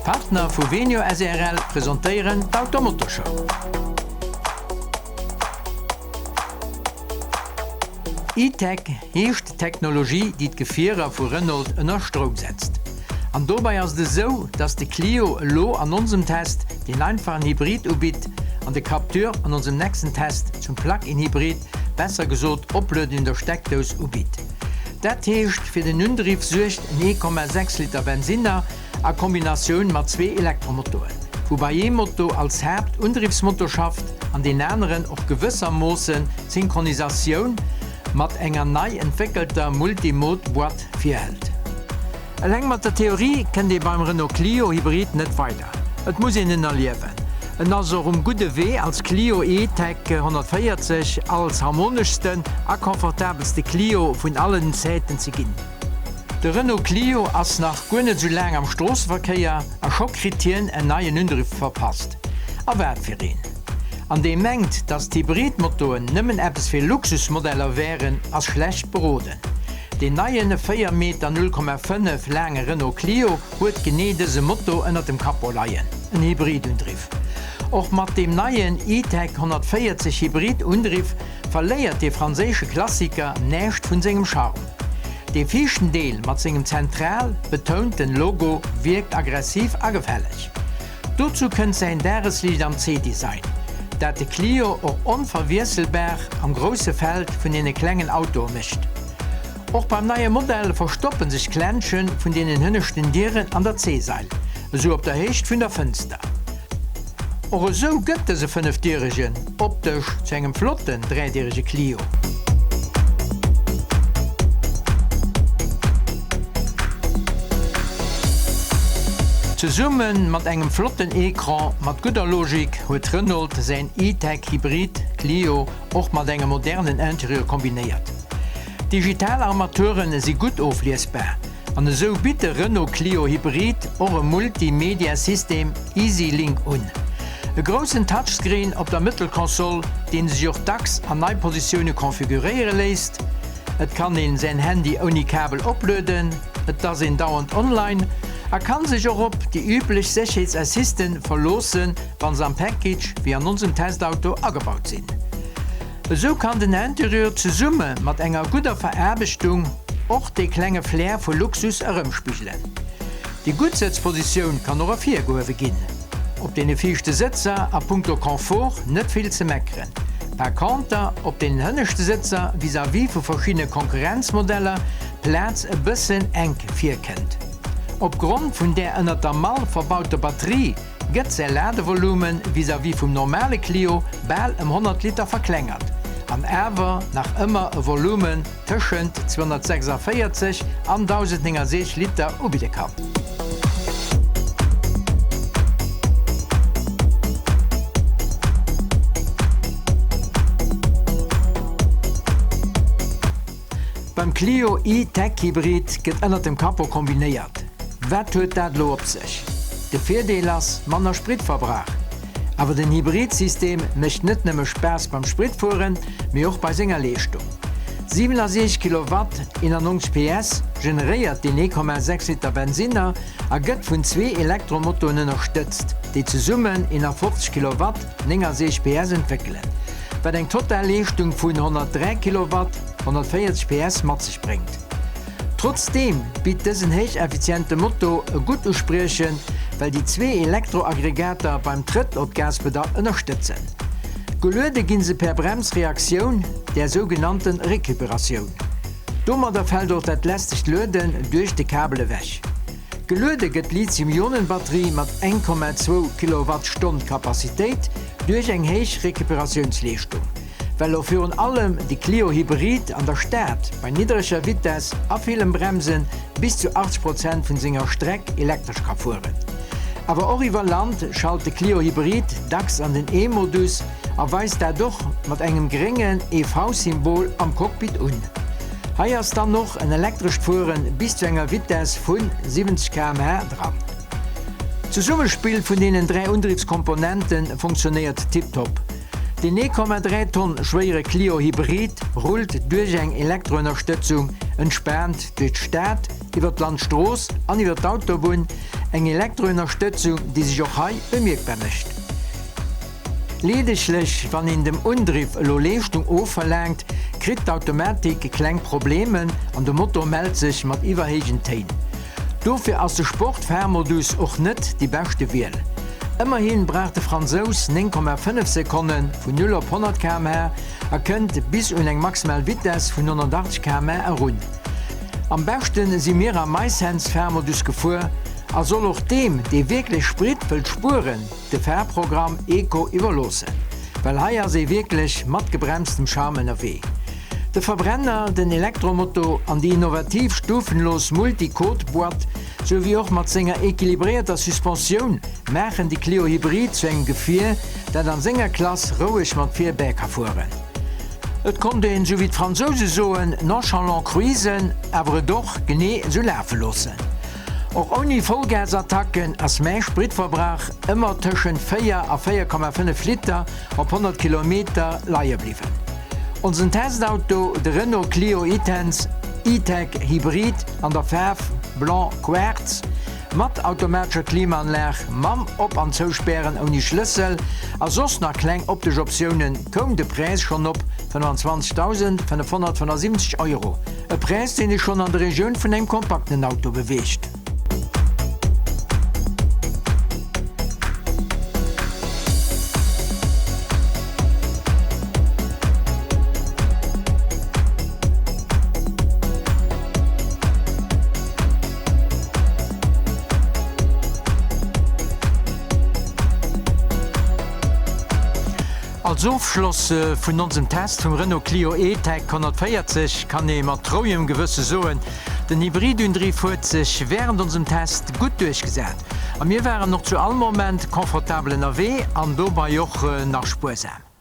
D'Partner vu Venio srl presentéieren d'Automotorshow. E-Tech heescht d'Technologie, déi d'Gefierer vu Renault ënner Stroum setzt. An dobäi ass et esou, dass de Clio elo an onsem Test deen einfachen Hybrid ubitt an de Captur an onsem nächsten Test zum Plug-in-Hybrid, besser gesot Oplueden un der Steckdous, ubitt. Dat heescht, fir den Undriff suergt en 1,6 Liter Bensinner a Kombinatioun mat zwee Elektromotoren, woubai ee Moto als Haaptundriffsmotor schafft an deen aneren och gewëssermoossen d'Synchronisatioun mat enger nei entwéckelter Multimode-Boîte virhëlt. Eleng mat der Theorie kënnt ee beim Renault Clio Hybrid net weider, et muss een en erliewen. En ass och um gudde Wee als Clio E-Tech 140 als harmoneschsten a confortabelste Clio vun allen Zäiten ze ginn. De Renault Clio ass nach guer net sou laang am Stroosseverkéier a scho kritt hien en neien Undriff verpasst. A wat fir een! An dee mengt, dass d'Hybridmotoen nëmmen eppes fir Luxusmodeller wären, ass schlecht beroden. Deen neien 4 Meter 0,5 laange Renault Clio huet genee dëse Moto ënnert dem Capot leien, en Hybridundriff. Och mat deem neien E-Tech 140 Hybridundriff verléiert dee franséische Klassiker näischt vun sengem Charme. Dee viischten Deel mat sengem zentral betounten Logo wierkt aggressiv a gefälleg. Dozou kënnt säin Dagesliicht am C-Design, dat de Clio och onverwiesselbar am grousse Feld vun deene klengen Autoe mécht. Och beim neie Modell verstoppe sech d'Klensche vun deenen hënneschten Dieren an der C-Sail, esou op der Héicht vun der Fënster. Och esou gëtt dëse fënnefdieregen optesch zu engem flotten dräidierege Clio. Zesumme mat engem flotten Ecran mat gudder Logik huet Renault säin E-Tech Hybrid Clio och mat engem modernen Interieur kombinéiert. D'digital Armaturen si gutt ofliesbar. An esou bitt de Renault Clio Hybrid och e Multimedia-System EasyLink un. E groussen Touchscreen op der Mëttelkonsol, deen sech och dacks an nei Positioune konfiguréiere léisst. Et kann een säin Handy ouni Kabel oplueden, et ass een dauernd online a kann sech och op déi üblech Sécherheetsassisten verloossen, wann se am Package, wéi an onsem Testauto, agebaut sinn. Esou kann den Interieur zesumme mat enger gudder Veraarbechtung och dee klenge Flair vu Luxus erëmspigelen. Déi gutt Sëtzpositioun kann och ervirgehuewe ginn. Op deene viischte Sëtzer a punkto Confort net vill ze meckeren. Par conter op deenen hënneschte Sëtzer vis-à-vis vu verschiddene Konkurrenzmodeller d'Plaz e bëssen enk virkënnt. Opgrond vun där ënnert der Mall verbauter Batterie gëtt säi Ladevolume vis-à-vis vum normale Clio bal ëm 100 Liter verklengert, an awer nach ëmmer e Volume tëschent 246 an 1.069 Liter ubidde kann. Beim Clio E-Tech Hybrid gëtt ënnert dem Capot kombinéiert. Wat huet dat elo op sech? De Virdeel ass manner Spritverbrauch. Awer den Hybrid-System mécht net nëmme Spaass beim Spritfueren, mee och bei senger Leeschtung. 67 Kilowatt, 91 PS, generéiert deen 1,6 Liter Bensinner a gëtt vun zwee Elektromotoren ënnerstëtzt, déi zesummen 51 Kilowatt, 69 PS, entwéckelen, wat eng total Leeschtung vun 103 Kilowatt, 140 PS, mat sech bréngt. Trotzdeem bitt dësen héicheffiziente Moto e gutt Uspriechen, well déi zwee Elektroaggregater beim Trëtt op d'Gaspedall ënnerstëtzen. Geluede ginn se per Bremsreaktioun, där sougenannte Recuperatioun. Domadder fält och dat lästegt Lueden duerch de Kabel ewech. Geluede gëtt d'Lithium-Ionen-Batterie mat 1,2 Kilowattstonn Capacitéit duerch eng héich Recuperatiounsleeschtung. Well och virun allem de Clio Hybrid an der Stad bei niddreger Vitess a villem Bremsen bis zu 80 Prozent vun senger Streck elektresch ka fueren. Awer och iwwer Land schalt de Clio Hybrid dacks an den E-Modus a weist dat och mat engem gréngen EV-Symbol am Cockpit un. Hei ass dann och en elektrescht Fueren bis zu enger Vitess vun 70 km/h dran. D'Zesummespill vun deenen 3 Undriwwskomponente funktionéiert tiptop. Den 1,3 Tonn schwéiere Clio Hybrid rullt duerch eng Elektroënnerstëtzung entspaant duerch d'Stad, iwwer d'Landstrooss an iwwer d'Autobunn. Eng Elektroënnerstëtzung, déi sech och hei bemierkbar mécht. Leedeglech wann een dem Undriff elo Leeschtung ofverlaangt, kritt d'Automatik kleng Problemen an de Motor mellt sech mat iwwerhéijen Téin. Dofir ass de Sport-Fahrmodus och net déi beschte Wiel. Ëmmerhi brauch de Fransous 9,5 Sekonne vun 0 op 100 km/h a kënnt bis un eng maximal Vitess vun 180 km/h erun. Am beschte si mir am MySense-Fahrmodus gefuer a soll och deem, dee wierklech Sprit wëllt spueren, de Fahrprogramm Eco iwwerloossen, well hei ass ee wierklech mat gebremstem Charme ënnerwee. De Verbrenner, den Elektromoto an déi innovativ stufenlos Multi-Code-Boîte, sou wéi och mat senger equilibréierter Suspensioun maachen de Clio Hybrid zu engem Gefier, dat an senger Klass roueg mat vir bäi ka fueren. Et konnt een, sou wéi d'Fransouse soen, nonchalant cruisen, awer et och genee esou lafe loossen. Och ouni Vollgasattacken ass mäi Spritverbrauch ëmmer tëschent 4 a 4,5 Liter op 100 Kilometer leie bliwwen. Onsen Testauto, de Renault Clio E-Tense E-Tech Hybrid an der Faarf Blanc Quartz, mat automatescher Klimaanlag, mam Op an Zouspären ouni Schlëssel a soss nach kleng optesch Optiounen, koum de Präis schonn op 25.575 Euro. E Präis, deen sech schonn an der Regioun vun engem kompakten Auto beweegt. Als Ofschloss vun onsem Test vum Renault Clio E-Tech 140 kann ee mat rouegem Gewësse soen, Den Hybridundriff huet sech wärend onsem Test gutt duerchgesat a mir waren och zu all Moment confortabel ënnerwee an dobei och nach spuersam.